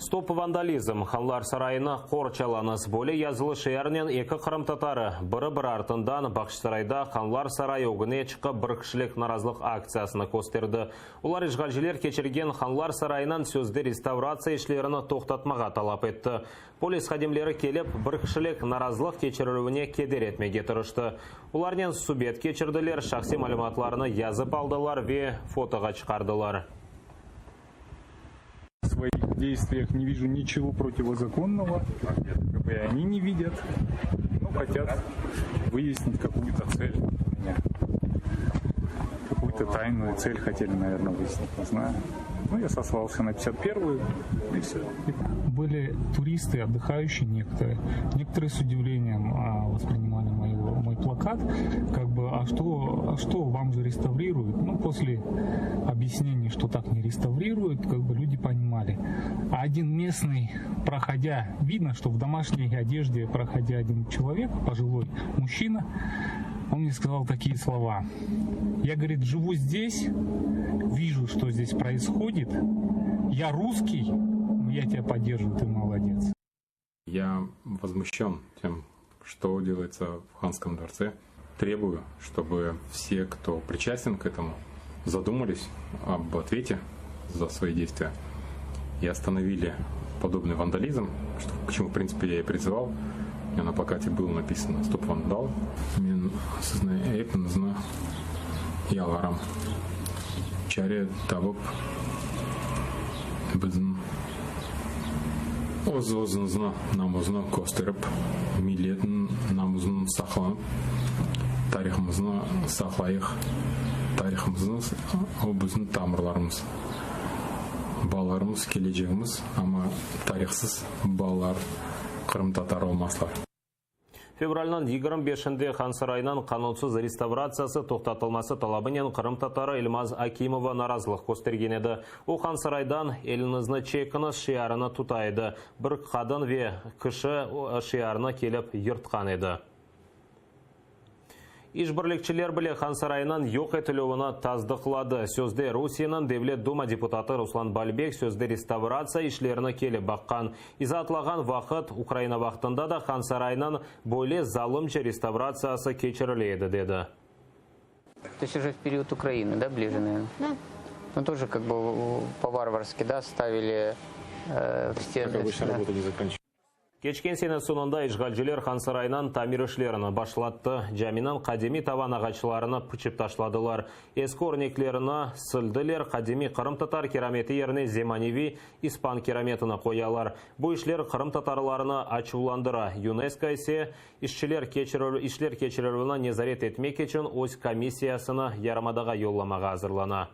Stop vandalizm, Hanlar sarayını qorçalañız! Böyle yazılı şiarnen eki qırımtatarı biri-biri artından Bağçasarayda Hanlar sarayı ögüne çıqıp bir kişilik narazılıq aktsiyasını kösterdi. Olar işğalciler keçirgen Hanlar sarayınıñ sözde restavratsiya işlerini toqtatmağa talap etti. Polis hadimleri kelip, bir kişilik narazılıq keçirilüvine keder etmege tırıştı. Olarnen subet keçirdiler, şahsiy malümatlarını yazıp aldılar ve fotoğa çıqardılar. В своих действиях не вижу ничего противозаконного, как бы и они не видят, но хотят выяснить какую-то цель у меня. Какую-то тайную цель хотели, наверное, выяснить, не знаю. Ну, я сослался на 51-ю, и все. Были туристы, отдыхающие некоторые. Некоторые с удивлением воспринимали мой плакат, как бы, а что вам же реставрируют? Ну, после объяснений, что так не реставрируют, как бы люди понимали. А один местный, проходя, видно, что в домашней одежде, проходя один человек, пожилой мужчина, он мне сказал такие слова. Я, говорит, живу здесь, вижу, что здесь происходит. Я русский, но я тебя поддерживаю, ты молодец. Я возмущен тем, что делается в Ханском дворце. Требую, чтобы все, кто причастен к этому, задумались об ответе за свои действия и остановили подобный вандализм, что, к чему, в принципе, я и призывал. У меня на плакате было написано «Стоп вандал». Men sizni epiñizni yalvaram. Çare tapıp bizim öz özüñizni namusını kösterip, milletniñ namusını saqlanıp, tarihımıznı saqlayıq. Tarihımıznı, o bizim tamırlarımız. Balalarımız kelecegimiz, amma tarihsız balalar qırımtatar olmazlar. Fevralniñ 25-inde Hansaraynıñ qanunsız restavratsiyası toqtatılması talabınen qırımtatarı Elmaz Akimova narazılıq köstergen edi. O, Hansaraydan eliñizni çekiñiz şiarını tuta edi. Bir qadın ve kişi şiarnı kelip yırtqan edi. İşbirlikçiler bile Hansaraynıñ yoq etilüvini tasdıqladı. Sözde Rusiyeniñ Devlet Duma deputatı Ruslan Balbek sözde restavratsiya işlerini kelip baqqan. İzaatlağan vaqıt, Ukraina vaqtında da Hansaraynıñ böyle zalımca restavratsiyası keçirile edi, dedi. То есть уже в период Украины, да, ближе, наверное? Да. Ну, тоже как бы по-варварски, да, ставили в стены. Как обычно, да. работа не заканчивается. Keçken sene soñunda işğalciler Hansaraynıñ tamir işlerini başlattı. Caminiñ qadimiy tavan ağaçlarını pıçıp taşladılar. Eski örneklerini sildiler, qadimiy qırımtatar kirameti yerine zemaneviy ispan kirametini qoyalar. Bu işler qırımtatarlarnı açuvlandıra. UNESCO ise işçiler işler keçirilüvini nezaret etmek içün öz komissiyasını yarımadağa yollamağa azırlana.